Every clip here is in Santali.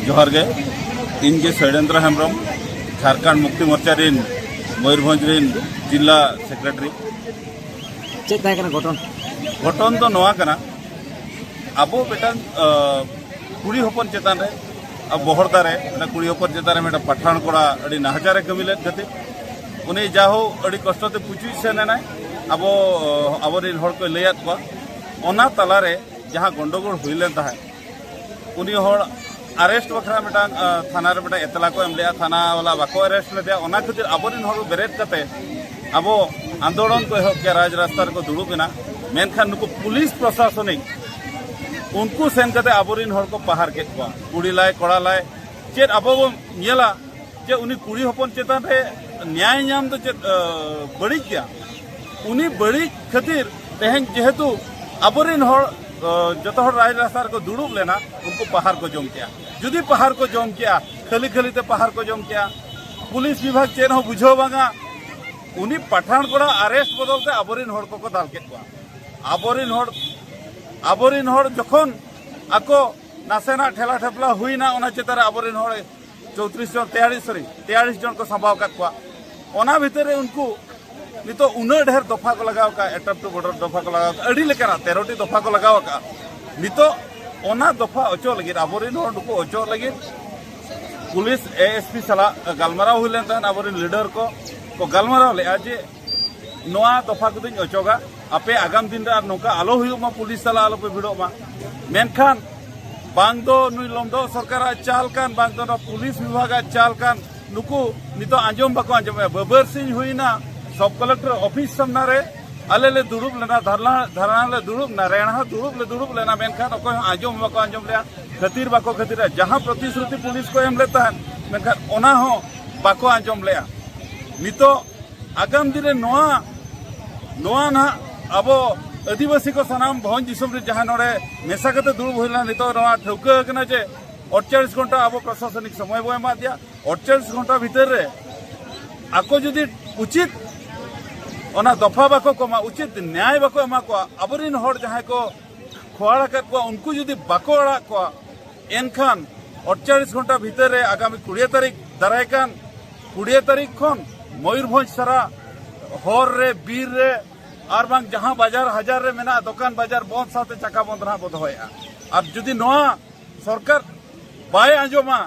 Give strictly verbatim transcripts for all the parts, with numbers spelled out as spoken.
ᱡᱚᱦᱟᱨ ᱜᱮ᱾ ᱤᱧ ᱜᱮ ᱥᱚᱭᱞᱮᱱᱫᱨᱚ ᱦᱮᱢᱵᱨᱚᱢ, ᱡᱷᱟᱲᱠᱷᱚᱸᱰ ᱢᱩᱠᱛᱤ ᱢᱳᱨᱪᱟ ᱨᱤᱱ ᱢᱚᱭᱩᱨᱵᱷᱚᱸᱡᱽ ᱨᱤᱱ ᱡᱤᱞᱟ ᱥᱮᱠᱨᱮᱴᱟᱨᱤ᱾ ᱪᱮᱫ ᱛᱟᱦᱮᱸ ᱠᱟᱱᱟ ᱜᱷᱚᱴᱚᱱ? ᱜᱷᱚᱴᱚᱱ ᱫᱚ ᱱᱚᱣᱟ ᱠᱟᱱᱟ, ᱟᱵᱚ ᱢᱤᱫᱴᱟᱝ, ᱟᱸ, ᱠᱩᱲᱤ ᱦᱚᱯᱚᱱ ᱪᱮᱛᱟᱱ ᱨᱮ, ᱟᱵᱚ ᱵᱚᱦᱚᱲᱫᱟ ᱨᱮ ᱢᱤᱫᱴᱟᱝ ᱠᱩᱲᱤ ᱦᱚᱯᱚᱱ ᱪᱮᱛᱟᱱ ᱨᱮ ᱢᱤᱫᱴᱟᱝ ᱯᱟᱴᱷᱟᱱ ᱠᱚᱲᱟ ᱟᱹᱰᱤ ᱱᱟᱦᱟᱪᱟᱨᱮ ᱠᱟᱹᱢᱤ ᱞᱮᱫ ᱠᱷᱟᱹᱛᱤᱨ, ᱩᱱᱤ ᱡᱟᱦᱳ ᱟᱹᱰᱤ ᱠᱚᱥᱴᱚ ᱛᱮ ᱯᱩᱪᱩᱡ ᱥᱮᱱ ᱮᱱᱟᱭ᱾ ᱟᱵᱚ, ᱟᱵᱚᱨᱮᱱ ᱦᱚᱲ ᱠᱚ ᱞᱟᱹᱭᱟᱫ ᱠᱚᱣᱟ, ᱚᱱᱟ ᱛᱟᱞᱟᱨᱮ ᱡᱟᱦᱟᱸ ᱜᱚᱱᱰᱚᱜᱳᱲ ᱦᱩᱭ ᱞᱮᱱ ᱛᱟᱦᱮᱸᱫ, ᱩᱱᱤ ᱦᱚᱲ ᱟᱨᱮᱥᱴ ᱵᱟᱠᱷᱨᱟ ᱢᱤᱫᱴᱟᱝ, ᱟᱸ, ᱛᱷᱟᱱᱟ ᱨᱮ ᱢᱤᱫᱴᱟᱝ ᱮᱛᱞᱟ ᱠᱚ ᱮᱢ ᱞᱮᱫᱼᱟ, ᱛᱷᱟᱱᱟ ᱵᱟᱞᱟ ᱵᱟᱠᱚ ᱟᱨᱮᱥᱴ ᱞᱮᱫᱮᱭᱟ᱾ ᱚᱱᱟ ᱠᱷᱟᱹᱛᱤᱨ ᱟᱵᱚᱨᱮᱱ ᱦᱚᱲ ᱵᱮᱨᱮᱫ ᱠᱟᱛᱮ ᱟᱵᱚ ᱟᱱᱫᱳᱞᱚᱱ ᱠᱚ ᱮᱦᱚᱵ ᱠᱮᱫᱼᱟ, ᱨᱟᱡᱽ ᱨᱟᱥᱛᱟ ᱨᱮᱠᱚ ᱫᱩᱲᱩᱵ ᱮᱱᱟ᱾ ᱢᱮᱱᱠᱷᱟᱱ ᱱᱩᱠᱩ ᱯᱩᱞᱤᱥ ᱯᱨᱚᱥᱟᱥᱚᱱᱤᱠ ᱩᱱᱠᱩ ᱥᱮᱱ ᱠᱟᱛᱮ ᱟᱵᱚᱨᱮᱱ ᱦᱚᱲ ᱠᱚ ᱯᱟᱦᱟᱨ ᱠᱮᱫ ᱠᱚᱣᱟ᱾ ᱠᱩᱲᱤ ᱞᱟᱭ ᱠᱚᱲᱟ ᱞᱟᱭ ᱪᱮᱫ ᱟᱵᱚ ᱵᱚᱱ ᱧᱮᱞᱟ ᱡᱮ ᱩᱱᱤ ᱠᱩᱲᱤ ᱦᱚᱯᱚᱱ ᱪᱮᱛᱟᱱ ᱨᱮ ᱱᱮᱭᱟᱭ ᱧᱟᱢ ᱫᱚ ᱪᱮᱫ, ᱟᱸ, ᱵᱟᱹᱲᱤᱡ ᱜᱮᱭᱟ? ᱩᱱᱤ ᱵᱟᱹᱲᱤᱡ ᱠᱷᱟᱹᱛᱤᱨ ᱛᱮᱦᱮᱧ ᱡᱮᱦᱮᱛᱩ ᱟᱵᱚᱨᱮᱱ ᱦᱚᱲ, ᱟᱸ, ᱡᱚᱛᱚ ᱦᱚᱲ ᱨᱟᱡᱽ ᱨᱟᱥᱛᱟ ᱨᱮᱠᱚ ᱫᱩᱲᱩᱵ ᱞᱮᱱᱟ, ᱩᱱᱠᱩ ᱯᱟᱦᱟᱨ ᱠᱚ ᱡᱚᱢ ᱠᱮᱜᱼᱟ᱾ ᱡᱩᱫᱤ ᱯᱟᱦᱟᱨ ᱠᱚ ᱡᱚᱢ ᱠᱮᱜᱼᱟ, ᱠᱷᱟᱹᱞᱤ ᱠᱷᱟᱹᱞᱤ ᱛᱮ ᱯᱟᱦᱟᱨ ᱠᱚ ᱡᱚᱢ ᱠᱮᱜᱼᱟ, ᱯᱩᱞᱤᱥ ᱵᱤᱵᱷᱟᱜᱽ ᱪᱮᱫ ᱦᱚᱸ ᱵᱩᱡᱷᱟᱹᱣ ᱵᱟᱝᱟ᱾ ᱩᱱᱤ ᱯᱟᱴᱷᱟᱱ ᱠᱚᱲᱟ ᱟᱨᱮᱥᱴ ᱵᱚᱫᱚᱞ ᱛᱮ ᱟᱵᱚᱨᱮᱱ ᱦᱚᱲ ᱠᱚᱠᱚ ᱫᱟᱞ ᱠᱮᱫ ᱠᱚᱣᱟ᱾ ᱟᱵᱚᱨᱮᱱ ᱦᱚᱲ, ᱟᱵᱚᱨᱮᱱ ᱦᱚᱲ ᱡᱚᱠᱷᱚᱱ ᱟᱠᱚ ᱱᱟᱥᱮᱱᱟᱜ ᱴᱷᱮᱞᱟ ᱴᱷᱮᱯᱞᱟ ᱦᱩᱭᱱᱟ, ᱚᱱᱟ ᱪᱮᱛᱟᱱ ᱨᱮ ᱟᱵᱚᱨᱮᱱ ᱦᱚᱲ ᱪᱳᱭᱛᱨᱤᱥ ᱡᱚᱱ, ᱛᱮᱭᱟᱞᱤᱥ, ᱥᱚᱨᱤ, ᱛᱮᱭᱟᱞᱤᱥ ᱡᱚᱱ ᱠᱚ ᱥᱟᱢᱵᱟᱣ ᱟᱠᱟᱫ ᱠᱚᱣᱟ᱾ ᱚᱱᱟ ᱵᱷᱤᱛᱟᱹᱨ ᱨᱮ ᱩᱱᱠᱩ ᱱᱤᱛᱚᱜ ᱩᱱᱟᱹᱜ ᱰᱷᱮᱨ ᱫᱚᱯᱷᱟ ᱠᱚ ᱞᱟᱜᱟᱣ ᱟᱠᱟᱫᱼᱟ, ᱮᱴᱟᱯ ᱴᱩ ᱵᱚᱨᱰᱟᱨ ᱫᱚᱯᱷᱟ ᱠᱚ ᱞᱟᱜᱟᱣ ᱟᱠᱟᱫᱼᱟ, ᱟᱹᱰᱤ ᱞᱮᱠᱟᱱᱟᱜ ᱛᱮᱨᱚᱴᱤ ᱫᱚᱯᱷᱟ ᱠᱚ ᱞᱟᱜᱟᱣ ᱟᱠᱟᱫᱼᱟ᱾ ᱱᱤᱛᱚᱜ ᱚᱱᱟ ᱫᱚᱯᱷᱟ ᱚᱪᱚᱜ ᱞᱟᱹᱜᱤᱫ, ᱟᱵᱚᱨᱮᱱ ᱦᱚᱲ ᱱᱩᱠᱩ ᱚᱪᱚᱜ ᱞᱟᱹᱜᱤᱫ ᱯᱩᱞᱤᱥ ᱮ ᱮᱥ ᱯᱤ ᱥᱟᱞᱟᱜ ᱜᱟᱞᱢᱟᱨᱟᱣ ᱦᱩᱭ ᱞᱮᱱ ᱛᱟᱦᱮᱸᱫ᱾ ᱟᱵᱚᱨᱮᱱ ᱞᱤᱰᱟᱨ ᱠᱚ ᱠᱚ ᱜᱟᱞᱢᱟᱨᱟᱣ ᱞᱮᱫᱼᱟ ᱡᱮ ᱱᱚᱣᱟ ᱫᱚᱯᱷᱟ ᱠᱚᱫᱚᱧ ᱚᱪᱚᱜᱟ, ᱟᱯᱮ ᱟᱜᱟᱢ ᱫᱤᱱ ᱨᱮ ᱟᱨ ᱱᱚᱝᱠᱟ ᱟᱞᱚ ᱦᱩᱭᱩᱜ ᱢᱟ, ᱯᱩᱞᱤᱥ ᱥᱟᱞᱟᱜ ᱟᱞᱚᱯᱮ ᱵᱷᱤᱲᱚᱜ ᱢᱟ᱾ ᱢᱮᱱᱠᱷᱟᱱ ᱵᱟᱝ ᱫᱚ ᱱᱩᱭ ᱞᱚᱢᱰᱚᱜ ᱥᱚᱨᱠᱟᱨᱟᱜ ᱪᱟᱞ ᱠᱟᱱ, ᱵᱟᱝ ᱫᱚ ᱱᱚᱣᱟ ᱯᱩᱞᱤᱥ ᱵᱤᱵᱷᱟᱜᱟᱜ ᱪᱟᱞ ᱠᱟᱱ, ᱱᱩᱠᱩ ᱱᱤᱛᱚᱜ ᱟᱸᱡᱚᱢ ᱵᱟᱠᱚ ᱟᱸᱡᱚᱢᱮᱫᱼᱟ᱾ ᱵᱟᱵᱟᱨ ᱥᱤᱧ ᱦᱩᱭᱱᱟ ᱥᱚᱵ ᱠᱚᱞᱮᱠᱴᱚᱨ ᱚᱯᱷᱤᱥ ᱥᱟᱢᱱᱟ ᱨᱮ ᱟᱞᱮ ᱞᱮ ᱫᱩᱲᱩᱵ ᱞᱮᱱᱟ, ᱫᱷᱟᱨᱱᱟ, ᱫᱷᱟᱨᱱᱟ ᱞᱮ ᱫᱩᱲᱩᱵ ᱞᱮᱱᱟ, ᱨᱮᱦᱲᱟ ᱫᱩᱲᱩᱵ ᱞᱮ ᱫᱩᱲᱩᱵ ᱞᱮᱱᱟ, ᱢᱮᱱᱠᱷᱟᱱ ᱚᱠᱚᱭ ᱦᱚᱸ ᱟᱸᱡᱚᱢ ᱵᱟᱠᱚ ᱟᱸᱡᱚᱢ ᱞᱮᱫᱼᱟ, ᱠᱷᱟᱹᱛᱤᱨ ᱵᱟᱠᱚ ᱠᱷᱟᱹᱛᱤᱨᱟ᱾ ᱡᱟᱦᱟᱸ ᱯᱨᱚᱛᱤᱥᱨᱩᱛᱤ ᱯᱩᱞᱤᱥ ᱠᱚ ᱮᱢ ᱞᱮᱫ ᱛᱟᱦᱮᱸᱫ, ᱢᱮᱱᱠᱷᱟᱱ ᱚᱱᱟ ᱦᱚᱸ ᱵᱟᱠᱚ ᱟᱸᱡᱚᱢ ᱞᱮᱫᱼᱟ᱾ ᱱᱤᱛᱚᱜ ᱟᱜᱟᱢ ᱫᱤᱱ ᱨᱮ ᱱᱚᱣᱟ, ᱱᱚᱣᱟ ᱱᱟᱦᱟᱜ ᱟᱵᱚ ᱟᱹᱫᱤᱵᱟᱹᱥᱤ ᱠᱚ ᱥᱟᱱᱟᱢ ᱵᱷᱚᱸᱡᱽ ᱫᱤᱥᱚᱢ ᱨᱮ ᱡᱟᱦᱟᱸ ᱱᱚᱰᱮ ᱢᱮᱥᱟ ᱠᱟᱛᱮ ᱫᱩᱲᱩᱵ ᱦᱩᱭ ᱞᱮᱱᱟ, ᱱᱤᱛᱚᱜ ᱱᱚᱣᱟ ᱴᱷᱟᱹᱣᱠᱟᱹ ᱟᱠᱟᱱᱟ ᱡᱮ ᱟᱴᱪᱚᱞᱞᱤᱥ ᱜᱷᱚᱱᱴᱟ ᱟᱵᱚ ᱯᱨᱚᱥᱟᱥᱚᱱᱤᱠ ᱥᱚᱢᱚᱭ ᱵᱚ ᱮᱢᱟᱫ ᱫᱮᱭᱟ᱾ ᱟᱴᱪᱚᱞᱞᱤᱥ ᱜᱷᱚᱱᱴᱟ ᱵᱷᱤᱛᱟᱹᱨ ᱨᱮ ᱟᱠᱚ ᱡᱩᱫᱤ ᱩᱪᱤᱛ ᱚᱱᱟ ᱫᱚᱯᱷᱟ ᱵᱟᱠᱚ ᱠᱚᱢᱟ, ᱩᱪᱤᱛ ᱱᱮᱭᱟᱭ ᱵᱟᱠᱚ ᱮᱢᱟ ᱠᱚᱣᱟ, ᱟᱵᱚᱨᱮᱱ ᱦᱚᱲ ᱡᱟᱦᱟᱸᱭ ᱠᱚ ᱠᱷᱚᱣᱟᱲ ᱟᱠᱟᱫ ᱠᱚᱣᱟ ᱩᱱᱠᱩ ᱡᱩᱫᱤ ᱵᱟᱠᱚ ᱟᱲᱟᱜ ᱠᱚᱣᱟ, ᱮᱱᱠᱷᱟᱱ ᱟᱴᱪᱚᱞᱞᱤᱥ ᱜᱷᱚᱱᱴᱟ ᱵᱷᱤᱛᱟᱹᱨ ᱨᱮ ᱟᱜᱟᱢᱤ ᱠᱩᱲᱤᱭᱟᱹ ᱛᱟᱹᱨᱤᱠᱷ, ᱫᱟᱨᱟᱭ ᱠᱟᱱ ᱠᱩᱲᱤᱭᱟᱹ ᱛᱟᱹᱨᱤᱠᱷ ᱠᱷᱚᱱ ᱢᱚᱭᱩᱨᱵᱷᱚᱸᱡᱽ ᱥᱟᱨᱟ ᱦᱚᱨ ᱨᱮ, ᱵᱤᱨ ᱨᱮ, ᱟᱨ ᱵᱟᱝ ᱡᱟᱦᱟᱸ ᱵᱟᱡᱟᱨ ᱦᱟᱡᱟᱨ ᱨᱮ ᱢᱮᱱᱟᱜ ᱫᱚᱠᱟᱱ ᱵᱟᱡᱟᱨ ᱵᱚᱱᱫ ᱥᱟᱶᱛᱮ ᱪᱟᱠᱟ ᱵᱚᱱᱫ ᱱᱟᱦᱟᱜ ᱵᱚ ᱫᱚᱦᱚᱭᱮᱫᱼᱟ᱾ ᱟᱨ ᱡᱩᱫᱤ ᱱᱚᱣᱟ ᱥᱚᱨᱠᱟᱨ ᱵᱟᱭ ᱟᱸᱡᱚᱢᱟ,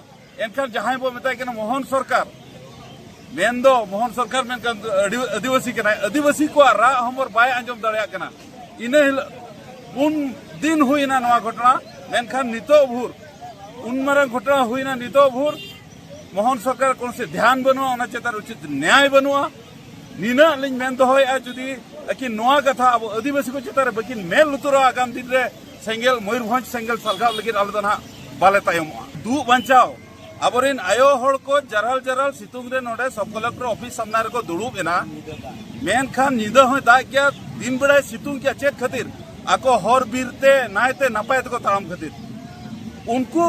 ᱮᱱᱠᱷᱟᱱ ᱡᱟᱦᱟᱸᱭ ᱵᱚ ᱢᱮᱛᱟᱭ ᱠᱟᱱᱟ ᱢᱳᱦᱚᱱ ᱥᱚᱨᱠᱟᱨ, ᱢᱮᱱᱫᱚ ᱢᱳᱦᱚᱱ ᱥᱚᱨᱠᱟᱨ ᱢᱮᱱᱠᱷᱟᱱ ᱟᱹᱰᱤ ᱟᱹᱫᱤᱵᱟᱹᱥᱤ ᱠᱟᱱᱟᱭ, ᱟᱹᱫᱤᱵᱟᱹᱥᱤ ᱠᱚᱣᱟᱜ ᱨᱟᱜ ᱦᱚᱢᱚᱨ ᱵᱟᱭ ᱟᱸᱡᱚᱢ ᱫᱟᱲᱮᱭᱟᱜ ᱠᱟᱱᱟ᱾ ᱤᱱᱟᱹ ᱦᱤᱞᱳᱜ ᱯᱩᱱ ᱫᱤᱱ ᱦᱩᱭᱱᱟ ᱱᱚᱣᱟ ᱜᱷᱚᱴᱚᱱᱟ, ᱢᱮᱱᱠᱷᱟᱱ ᱱᱤᱛᱚᱜ ᱵᱷᱳᱨ ᱩᱱ ᱢᱟᱨᱟᱝ ᱜᱷᱚᱴᱚᱱᱟ ᱦᱩᱭᱱᱟ, ᱱᱤᱛᱚᱜ ᱵᱷᱳᱨ ᱢᱳᱦᱚᱱ ᱥᱚᱨᱠᱟᱨ ᱠᱳᱱᱳ ᱥᱮ ᱫᱷᱮᱭᱟᱱ ᱵᱟᱹᱱᱩᱜᱼᱟ, ᱚᱱᱟ ᱪᱮᱛᱟᱱ ᱩᱪᱤᱛ ᱱᱮᱭᱟᱭ ᱵᱟᱹᱱᱩᱜᱼᱟ᱾ ᱱᱤᱱᱟᱹᱜ ᱞᱤᱧ ᱢᱮᱱ ᱫᱚᱦᱚᱭᱮᱫᱼᱟ, ᱡᱩᱫᱤ ᱟᱹᱠᱤᱱ ᱱᱚᱣᱟ ᱠᱟᱛᱷᱟ ᱟᱵᱚ ᱟᱹᱫᱤᱵᱟᱹᱥᱤ ᱠᱚ ᱪᱮᱛᱟᱱ ᱨᱮ ᱵᱟᱹᱠᱤᱱ ᱢᱮᱫ ᱞᱩᱛᱩᱨᱚᱜᱼᱟ, ᱟᱜᱟᱢ ᱫᱤᱱ ᱨᱮ ᱥᱮᱸᱜᱮᱞ, ᱢᱚᱭᱩᱨᱵᱷᱚᱸᱡᱽ ᱥᱮᱸᱜᱮᱞ ᱥᱟᱞᱜᱟᱣ ᱞᱟᱹᱜᱤᱫ ᱟᱞᱮ ᱫᱚ ᱱᱟᱦᱟᱜ ᱵᱟᱞᱮ ᱛᱟᱭᱚᱢᱚᱜᱼᱟ᱾ ᱫᱩᱜ ᱵᱟᱧᱪᱟᱣ ᱟᱵᱚᱨᱮᱱ ᱟᱭᱳ ᱦᱚᱲ ᱠᱚ ᱡᱟᱨᱟᱞ ᱡᱟᱨᱟᱞ ᱥᱤᱛᱩᱝ ᱨᱮ ᱱᱚᱰᱮ ᱥᱚᱵ ᱠᱚᱞᱮᱠᱴᱚᱨ ᱚᱯᱷᱤᱥ ᱥᱟᱢᱱᱟ ᱨᱮᱠᱚ ᱫᱩᱲᱩᱵ ᱮᱱᱟ, ᱢᱮᱱᱠᱷᱟᱱ ᱧᱤᱫᱟᱹ ᱦᱚᱸᱭ ᱫᱟᱜ ᱜᱮᱭᱟ, ᱫᱤᱱ ᱵᱮᱲᱟᱭ ᱥᱤᱛᱩᱝ ᱜᱮᱭᱟ᱾ ᱪᱮᱫ ᱠᱷᱟᱹᱛᱤᱨ? ᱟᱠᱚ ᱦᱚᱨ ᱵᱤᱨ ᱛᱮ ᱱᱟᱭᱛᱮ ᱱᱟᱯᱟᱭ ᱛᱮᱠᱚ ᱛᱟᱲᱟᱢ ᱠᱷᱟᱹᱛᱤᱨ᱾ ᱩᱱᱠᱩ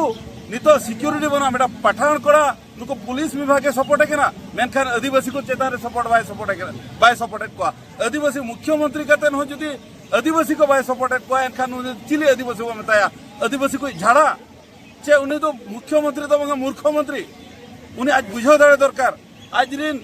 ᱱᱤᱛᱚᱜ ᱥᱤᱠᱩᱨᱤᱴᱤ ᱵᱟᱹᱱᱩᱜᱼᱟ᱾ ᱢᱤᱫᱴᱟᱝ ᱯᱟᱴᱷᱟᱱ ᱠᱚᱲᱟ ᱱᱩᱠᱩ ᱯᱩᱞᱤᱥ ᱵᱤᱵᱷᱟᱜᱽ ᱮ ᱥᱟᱯᱳᱨᱴ ᱮ ᱠᱟᱱᱟ, ᱢᱮᱱᱠᱷᱟᱱ ᱟᱹᱫᱤᱵᱟᱹᱥᱤ ᱠᱚ ᱪᱮᱛᱟᱱ ᱨᱮ ᱥᱟᱯᱳᱨᱴ ᱵᱟᱭ ᱥᱟᱯᱳᱨᱴ ᱮ ᱠᱟᱱᱟ, ᱵᱟᱭ ᱥᱟᱯᱳᱨᱴ ᱮᱫ ᱠᱚᱣᱟ᱾ ᱟᱹᱫᱤᱵᱟᱹᱥᱤ ᱢᱩᱠᱷᱭᱚᱢᱚᱱᱛᱨᱤ ᱠᱟᱛᱮ ᱦᱚᱸ ᱡᱩᱫᱤ ᱟᱹᱫᱤᱵᱟᱹᱥᱤ ᱠᱚ ᱵᱟᱭ ᱥᱟᱯᱳᱨᱴ ᱮᱫ ᱠᱚᱣᱟ, ᱮᱱᱠᱷᱟᱱ ᱩᱱᱤ ᱪᱤᱞᱤ ᱟᱹᱫᱤᱵᱟᱹᱥᱤ ᱵᱚ ᱢᱮᱛᱟᱭᱟ? ᱟᱹᱫᱤᱵᱟᱹᱥᱤ ᱠᱚ ᱡᱷᱟᱲᱟ? ᱪᱮ ᱩᱱᱤ ᱫᱚ ᱢᱩᱠᱷᱭᱚᱢᱚᱱᱛᱨᱤ ᱫᱚ ᱵᱟᱝᱟ, ᱢᱩᱨᱠᱷᱚ ᱢᱚᱱᱛᱨᱤ? ᱩᱱᱤ ᱟᱡ ᱵᱩᱡᱷᱟᱹᱣ ᱫᱟᱲᱮ ᱫᱚᱨᱠᱟᱨ᱾ ᱟᱡᱨᱤᱱ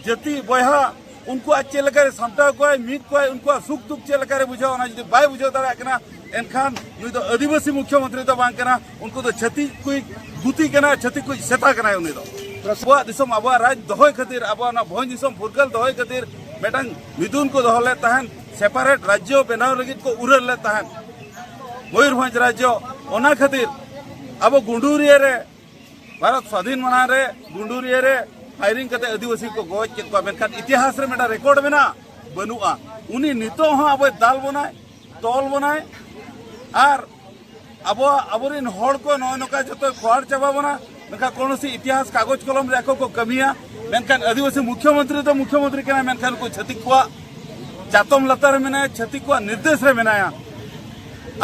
ᱡᱟᱹᱛᱤ ᱵᱚᱭᱦᱟ ᱩᱱᱠᱩ ᱟᱡ ᱪᱮᱫ ᱞᱮᱠᱟᱨᱮ ᱥᱟᱢᱴᱟᱣ ᱠᱚᱣᱟᱭ, ᱢᱤᱫ ᱠᱚᱣᱟᱭ, ᱩᱱᱠᱩᱣᱟᱜ ᱥᱩᱠ ᱫᱩᱠ ᱪᱮᱫ ᱞᱮᱠᱟᱨᱮ ᱵᱩᱡᱷᱟᱹᱣᱟ, ᱚᱱᱟ ᱡᱩᱫᱤ ᱵᱟᱭ ᱵᱩᱡᱷᱟᱹᱣ ᱫᱟᱲᱮᱭᱟᱜ ᱠᱟᱱᱟ, ᱮᱱᱠᱷᱟᱱ ᱱᱩᱭ ᱫᱚ ᱟᱹᱫᱤᱵᱟᱹᱥᱤ ᱢᱩᱠᱷᱭᱚᱢᱚᱱᱛᱨᱤ ᱫᱚ ᱵᱟᱝ ᱠᱟᱱᱟ᱾ ᱩᱱᱠᱩ ᱫᱚ ᱪᱷᱟᱹᱛᱤᱠ ᱠᱚᱭ ᱜᱩᱛᱤ ᱠᱟᱱᱟ, ᱪᱷᱟᱹᱛᱤᱠ ᱠᱚᱭ ᱥᱮᱛᱟ ᱠᱟᱱᱟᱭ ᱩᱱᱤ ᱫᱚ᱾ ᱟᱵᱚᱣᱟᱜ ᱫᱤᱥᱚᱢ ᱟᱵᱚᱣᱟᱜ ᱨᱟᱡᱽ ᱫᱚᱦᱚᱭ ᱠᱷᱟᱹᱛᱤᱨ, ᱟᱵᱚᱣᱟᱜ ᱚᱱᱟ ᱵᱷᱚᱸᱡᱽ ᱫᱤᱥᱚᱢ ᱯᱷᱩᱨᱜᱟᱹᱞ ᱫᱚᱦᱚᱭ ᱠᱷᱟᱹᱛᱤᱨ ᱢᱤᱫᱴᱟᱝ ᱢᱤᱫᱩᱱ ᱠᱚ ᱫᱚᱦᱚ ᱞᱮᱫ ᱛᱟᱦᱮᱸᱱ, ᱥᱮᱯᱟᱨᱮᱴ ᱨᱟᱡᱽᱡᱚ ᱵᱮᱱᱟᱣ ᱞᱟᱹᱜᱤᱫ ᱠᱚ ᱩᱨᱟᱹᱨ ᱞᱮᱫ ᱛᱟᱦᱮᱸᱱ ᱢᱚᱭᱩᱨᱵᱷᱚᱸᱡᱽ ᱨᱟᱡᱽᱡᱚ᱾ ᱚᱱᱟ ᱠᱷᱟᱹᱛᱤᱨ ᱟᱵᱚ ᱜᱩᱸᱰᱩᱨᱤᱭᱟᱹ ᱨᱮ, ᱵᱷᱟᱨᱚᱛ ᱥᱟᱫᱷᱤᱱ ᱢᱟᱲᱟᱝ ᱨᱮ ᱜᱩᱸᱰᱩᱨᱤᱭᱟᱹ ᱨᱮ ᱯᱷᱟᱭᱨᱤᱝ ᱠᱟᱛᱮ ᱟᱹᱫᱤᱵᱟᱹᱥᱤ ᱠᱚ ᱜᱚᱡ ᱠᱮᱫ ᱠᱚᱣᱟ, ᱢᱮᱱᱠᱷᱟᱱ ᱤᱛᱤᱦᱟᱥ ᱨᱮ ᱢᱤᱫᱴᱟᱝ ᱨᱮᱠᱚᱨᱰ ᱢᱮᱱᱟᱜᱼᱟ? ᱵᱟᱹᱱᱩᱜᱼᱟ᱾ ᱩᱱᱤ ᱱᱤᱛᱚᱜ ᱦᱚᱸ ᱟᱵᱚᱭ ᱫᱟᱞ ᱵᱚᱱᱟᱭ, ᱛᱚᱞ ᱵᱚᱱᱟᱭ, ᱟᱨ ᱟᱵᱚᱣᱟᱜ, ᱟᱵᱚᱨᱮᱱ ᱦᱚᱲ ᱠᱚ ᱱᱚᱜᱼᱚᱭ ᱱᱚᱝᱠᱟ ᱡᱚᱛᱚᱭ ᱠᱷᱚᱣᱟᱲ ᱪᱟᱵᱟ ᱵᱚᱱᱟ᱾ ᱢᱮᱱᱠᱷᱟᱱ ᱠᱳᱱᱳ ᱥᱤ ᱤᱛᱤᱦᱟᱥ ᱠᱟᱜᱚᱡᱽ ᱠᱚᱞᱚᱢ ᱨᱮ ᱟᱠᱚ ᱠᱚ ᱠᱟᱹᱢᱤᱭᱟ, ᱢᱮᱱᱠᱷᱟᱱ ᱟᱹᱫᱤᱵᱟᱹᱥᱤ ᱢᱩᱠᱷᱭᱚᱢᱚᱱᱛᱨᱤ ᱫᱚ ᱢᱩᱠᱷᱭᱚᱢᱚᱱᱛᱨᱤ ᱠᱟᱱᱟᱭ, ᱢᱮᱱᱠᱷᱟᱱ ᱩᱱᱠᱩ ᱪᱷᱟᱹᱛᱤᱠ ᱠᱚᱣᱟᱜ ᱪᱟᱛᱚᱢ ᱞᱟᱛᱟᱨ ᱨᱮ ᱢᱮᱱᱟᱭᱟ, ᱪᱷᱟᱹᱛᱤᱠ ᱠᱚᱣᱟᱜ ᱱᱤᱨᱫᱮᱥ ᱨᱮ ᱢᱮᱱᱟᱭᱟ᱾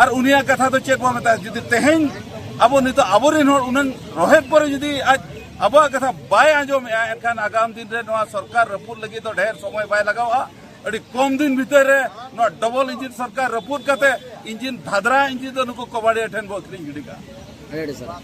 ᱟᱨ ᱩᱱᱤᱭᱟᱜ ᱠᱟᱛᱷᱟ ᱫᱚ ᱪᱮᱫ ᱵᱚ ᱢᱮᱛᱟᱭᱟ? ᱡᱩᱫᱤ ᱛᱮᱦᱮᱧ ᱟᱵᱚ ᱱᱤᱛᱚᱜ ᱟᱵᱚᱨᱮᱱ ᱦᱚᱲ ᱩᱱᱟᱹᱝ ᱨᱚᱦᱮᱫ ᱯᱚᱨᱮ ᱡᱩᱫᱤ ᱟᱡ ᱟᱵᱚᱣᱟᱜ ᱠᱟᱛᱷᱟ ᱵᱟᱭ ᱟᱸᱡᱚᱢᱮᱜᱼᱟ, ᱮᱱᱠᱷᱟᱱ ᱟᱜᱟᱢ ᱫᱤᱱ ᱨᱮ ᱱᱚᱣᱟ ᱥᱚᱨᱠᱟᱨ ᱨᱟᱹᱯᱩᱫ ᱞᱟᱹᱜᱤᱫ ᱫᱚ ᱰᱷᱮᱨ ᱥᱚᱢᱚᱭ ᱵᱟᱭ ᱞᱟᱜᱟᱣᱼᱟ᱾ ᱟᱹᱰᱤ ᱠᱚᱢ ᱫᱤᱱ ᱵᱷᱤᱛᱟᱹᱨ ᱨᱮ ᱱᱚᱣᱟ ᱰᱚᱵᱚᱞ ᱤᱧᱡᱤᱱ ᱥᱚᱨᱠᱟᱨ ᱨᱟᱹᱯᱩᱫ ᱠᱟᱛᱮ ᱤᱧᱡᱤᱱ ᱫᱷᱟᱫᱨᱟ ᱤᱧᱡᱤᱱ ᱫᱚ ᱱᱩᱠᱩ ᱠᱚᱵᱟᱲᱤᱭᱟᱹ ᱴᱷᱮᱱ ᱵᱚ ᱟᱹᱠᱷᱨᱤᱧ ᱜᱤᱰᱤ ᱠᱟᱜᱼᱟ᱾ ᱟᱹᱰᱤ ᱥᱟᱨᱦᱟᱣ᱾